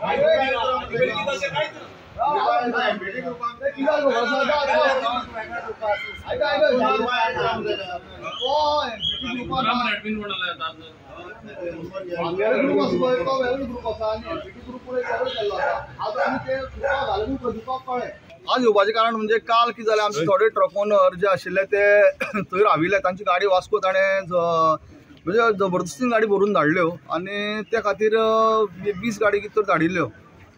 आज येवपाचें कारण म्हणजे काल कितें जालें, आमचे थोडे ट्रक ओनर जे आशिल्ले ते थंय राविल्ले, तांची गाडी वास्को ताणें म्हणजे जबरदस्तीन गाडी भरून धाडल्यो आनी त्या खातीर 20 गाडी कितें तर धाडिल्ल्यो.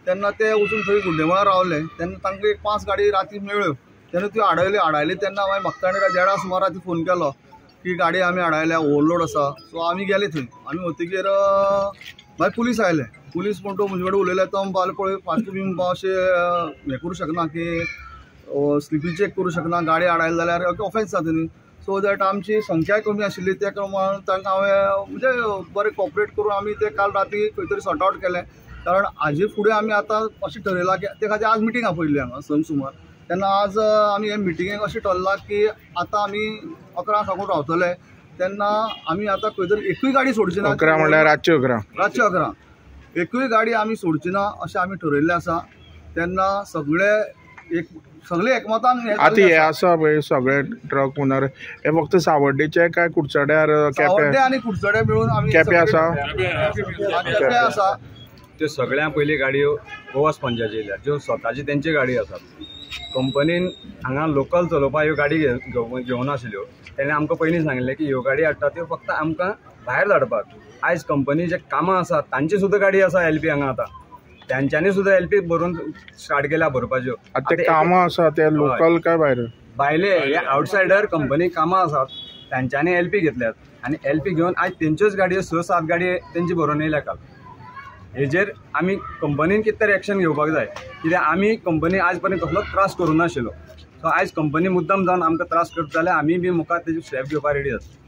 तेन्ना ते वचून थंय गुड्डेमळार रावले. तेन्ना तांकां एक 5 गाडी राती मेळ्ळ्यो, तेन्ना त्यो आडयल्यो. आडायली तेन्ना मागीर म्हाका ताणें 1:30 सुमार राती फोन केलो की गाडी आमी आडायल्या, ओवरलोड आसा. सो आमी गेले थंय. आमी वतकीर मागीर पुलीस आयले. पुलीस म्हण तो म्हजे कडेन उलयले, तो म्हणपाक पळय फास्ट तुमी म्हणपा अशें हें करूं शकना की स्लिपी चॅक करूं शकना, गाडी आडायली जाल्यार ऑफेन्स जाता न्ही. सो that आमची संख्याय कमी आशिल्ली त्या प्रमाण तांकां हांवें म्हणजे बरें कॉपरेट करून आमी ते काल राती खंय तरी सॉर्ट आवट केलें. कारण हाजे फुडें आमी आतां अशें ठरयलां की ते खातीर आज मिटींग आपयल्ली हांगा 6 सुमार. तेन्ना आज आमी हे मिटिंगेक अशें ठरलां की आतां आमी 11 साकून रावतले. तेन्ना आमी आतां खंय तरी एकूय गाडी सोडची ना. 11 म्हणल्यार रातचे 11, रातचे 11 एकूय गाडी आमी सोडची ना अशें आमी ठरयल्लें आसा. तेन्ना सगळे एक सगळे एकमतान आतां हे आसा पळय सगळे ट्रक ओनर हे फक्त सावड्डेचे काय कुडचड्यार, सावड्डे आनी कुडचडे मेळून आमी केपें आसा, केपें आसा. त्यो सगळ्यां पयलीं गाडयो गोवा स्पंजाच्यो येयल्या, ज्यो स्वताची तेंची गाडी आसात. कंपनीन हांगा लोकल चलोवपाक ह्यो गाडी घेवन आशिल्ल्यो. तेणें आमकां पयलीं सांगिल्लें की ह्यो गाडी हाडटा त्यो फक्त आमकां भायर धाडपाक. आयज कंपनी जे कामां आसा तांची सुद्दां गाडी आसा एल पी हांगा आतां, तेंच्यांनी सुद्दां एल पी भरून स्टार्ट केल्या भरपाच्यो. आतां कामां आसा ते लोकल काय भायर भायले हे आवटसायडर कंपनी कामां आसात तांच्यांनी एल पी घेतल्यात आनी एल पी घेवन आयज तेंच्योच गाडयो 6-7 गाडयो तेंची भरून येयल्या काल. हेजेर आमी कंपनीन कितें तरी एक्शन घेवपाक जाय, कित्याक आमी कंपनी आज पर्यंत कसलोच त्रास करूं नाशिल्लो. सो आयज कंपनी मुद्दम जावन आमकां त्रास करता जाल्यार आमी बी मुखार तेजी स्टेप घेवपाक रेडी आसा.